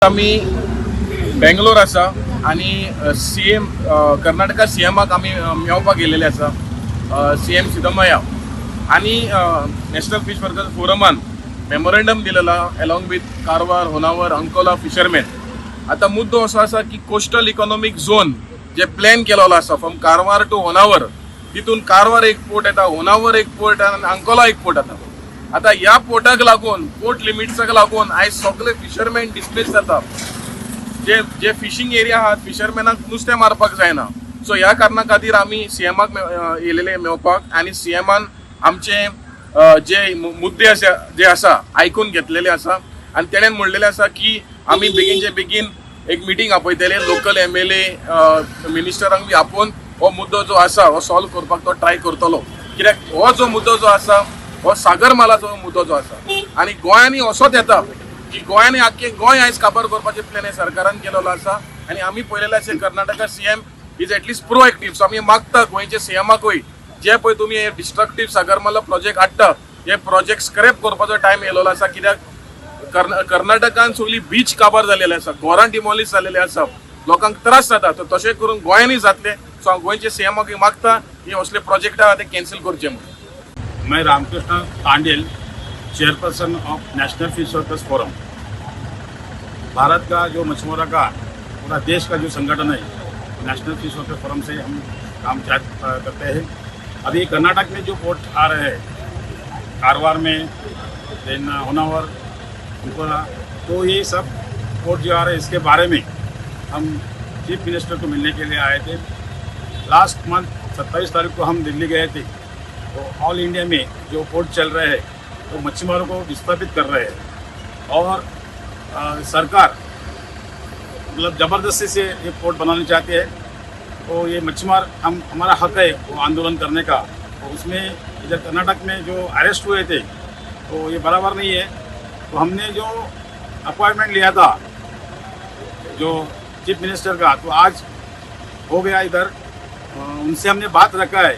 आमी बेंगलोर आसा आनी सीएम, कर्नाटका सीएमाक आमी मेळपाक गेलेले आसा, सीएम सिद्धमय्या. आनी नॅशनल फिश वर्कर्स फोरमान मेमोरेंडम दिलेला along with Karwar, Honavar, Ankola fishermen. आता मुद्दो असो आसा की कोस्टल इकॉनॉमीक झोन जे प्लॅन केलेलो आसा फ्रॉम कारवार टू होनावर, तितून कारवार एक पोर्ट येता, होनावर एक पोर्ट आनी अंकोला एक पोर्ट येता. आता ह्या पोर्टाक लागून, पोर्ट लिमिट्साक लागून आयज सगळे फिशरमॅन डिस्प्लेस जाता. जे जे फिशींग एरिया आहात, फिशरमॅनाक नुस्तें मारपाक जायना. सो ह्या कारणा खातीर आमी सीएमाक येयलेले मेळपाक आनी सीएमान आमचे जे मुद्दे आसा, जे आसा, आयकून घेतलेले आसा आनी तेणेन म्हणलेलें आसा की आमी बेगीनचे बेगीन एक मिटींग आपयतले, लोकल एमएलए, मिनिस्टरांक बी आपोवन हो मुद्दो जो आसा हो सॉल्व करपाक तो ट्राय करतलो. कित्याक हो जो मुद्दो जो आसा हो सागर मालाचो मुद्दो जो आसा आनी गोंयांनी असोच येता की गोंयांनी आख्खे गोंय आयज काबार करपाचे प्लॅन हे सरकारान केलेलो आसा. आनी आमी पळयलेलें आसा, Karnataka CM is at least proactive. So आमी मागता गोंयचे सीएमाकूय, जे पळय तुमी हे डिस्ट्रक्टीव सागरमाला प्रोजेक्ट हाडटा, हे प्रोजेक्ट स्क्रॅप करपाचो टायम येयलेलो आसा. कित्याक कर्नाटकान सगळी बीच काबार जालेले आसा, घरां डिमॉलिश जालेले आसा, लोकांक त्रास जाता. तर तशें करून गोंयांनी जातले. सो हांव गोंयचे सीएमाक मागता की असले प्रोजेक्ट आहा ते कॅन्सल करचे म्हणून. मैं Ramakrishna Tandel, Chairperson of National Fish Workers Forum. Bharat का जो मछुआरा का, पूरा देश का जो संगठन है, नेशनल फिश वर्कर्स फोरम से हम काम करते हैं. अभी कर्नाटक में जो पोर्ट आ रहे हैं, कारवार में, then Honavar, Ankola, तो ये सब पोर्ट जो आ रहे हैं, इसके बारे में हम चीफ मिनिस्टर को मिलने के लिए आए थे. लास्ट मंथ 27 तारीख को हम दिल्ली गए थे. तो ऑल इंडिया में जो पोर्ट चल रहे हैं, वो मच्छीमारों को विस्थापित कर रहे हैं और सरकार मतलब ज़बरदस्ती से ये पोर्ट बनाना चाहते हैं. तो ये मच्छीमार हम, हमारा हक है वो आंदोलन करने का. तो उसमें इधर कर्नाटक में जो अरेस्ट हुए थे, तो ये बराबर नहीं है. तो हमने जो अपॉइंटमेंट लिया था जो चीफ मिनिस्टर का, तो आज हो गया इधर. उनसे हमने बात रखा है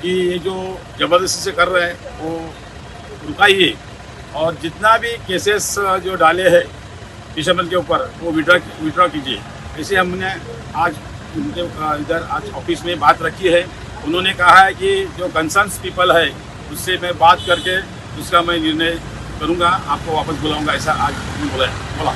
कि ये जो ज़बरदस्ती से कर रहे हैं, वो रुकाइए और जितना भी केसेस जो डाले हैं फिशरमैन के ऊपर, वो विड्रॉ विड्रॉ कीजिए. ऐसे हमने आज उनके इधर आज ऑफिस में बात रखी है. उन्होंने कहा है कि जो कंसर्न्स पीपल है, उससे मैं बात करके उसका मैं निर्णय करूंगा, आपको वापस बुलाऊंगा, ऐसा आज उन्होंने बोला है, बोला.